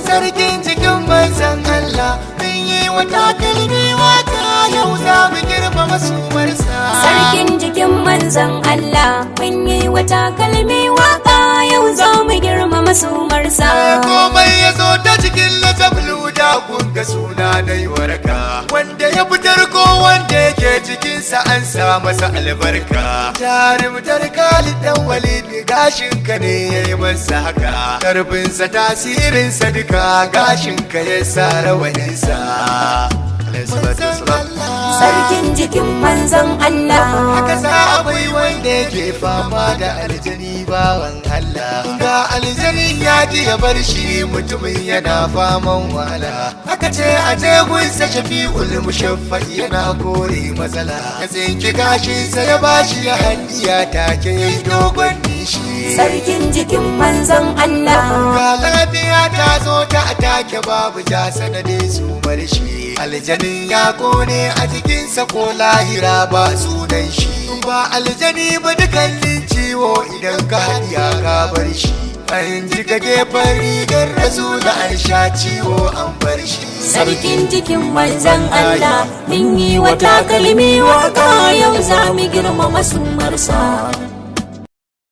Sarkin jikin manzan Allah, mun yi wata kalmi waka, yau za mu girmama sumarsa. Sarkin jikin manzon Allah, mun yi wata kalmi waka, yau za mu girmama sumarsa. Komai ya zo ta cikin lajablu da kun ga suna na yi waraka. Wanda ya fitar ko wanda yake cikinsa, an sa masa albarka. Jarumtar Khalid dan Walid, gashin ka ne ya yi masa haka. Karfinsa, tasirinsa, duka gashin ka ya sa rawaninsa. Alaihi salatu wassalam. Sarkin jikin manzon Allah. Haka za a bai wanda yake fama da aljani, bawan Allah. Ga aljani ya ji ya bar shi, mutumin yana faman wahala. Haka ce a je gunsa, Shafi'ul Mushaffa'i, yana kore matsala. Ya tsinki gashinsa ya bashi ya handiya, take yayi dogon nishi. Sarkin jikin manzon Allah. Ga lafiya ta zo ta atake, babu ja sanadin su bar shi. Aljanin ya kone a jikinsa, ko lahira ba sunan shi. Ba aljani ba, dukkanin ciwo idan ka hadiya ka bar shi. An jika gefen rigar Rasula, an sha ciwo an bar shi. Sarkin jikin manzon Allah, mun yi wata kalmi waka, yau za mu girmama sumarsa.